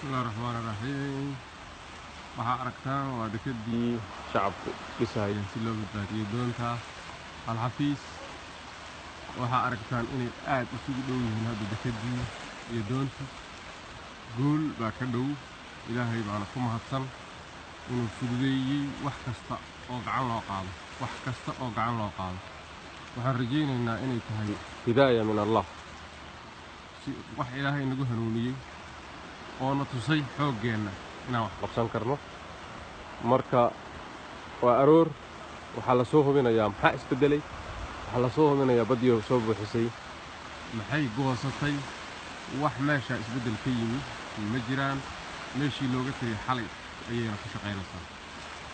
Bismillahi raxmaani raxiim. Waxaa aragtaan waa dekadii shacabku dhisayeen si loo badbaadiyo doonta Alxafiis. Waxaa aragtaan inay aad isugu dhow yihiin hadda dekadii iyo doonta. Guul baa ka dhow, Ilaahay baana ku mahadsan inuu fududeeyey wax kasta oo gacan loo qaado, wax kasta oo gacan loo qaado. Waxaan rajaynaynaa inay tahay hidaaya min Allah, si wax Ilaahay nagu hanuuniyey oo na tusay xooggeenna inaan wax qabsan karno. Marka waa aroor, waxaa la soo hubinayaa maxaa isbedelay, waxaa la soo hubinayaa baddii soo buuxisay maxay goosatay. Wax meesha isbeddel ka yimi ma jiraan, meeshii looga tegay xalay ayayna ku shaqaynaysaa.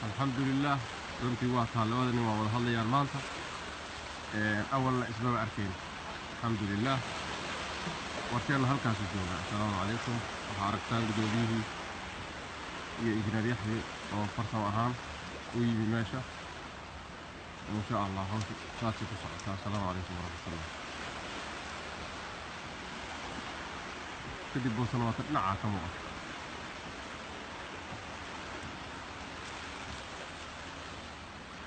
Alxamdulilaah, runtii waa taa labada nin waa wada hadlayaan maanta, awalna ismaba arkayn. Alxamdulilaah, warkeenna halkaasuu joogaa. Assalaamu calaykum. Waxaa aragtaan guddoomiyihii iyo injineer Yaxye oo farsamo ahaan u yimi meesha. Insha Allah hawsha saasay ku socotaa. Assalaamu calaykum waraxmatullah. Kadib boosana waata dhinacaa ka muuqata.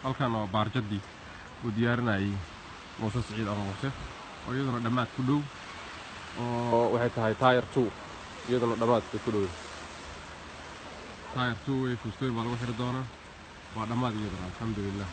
Halkan waa baarjadii uu diyaarinayay Muuse Siciid ama Muuse, oo iyaduna dhammaad ku dhow, oo waxay tahay tier 2, iyaduna dhammaadka ku dhow. Tier 2 way fuustooyin baa lagu xiri doonaa, waa dhammaad iyaduna. Alxamdulilah.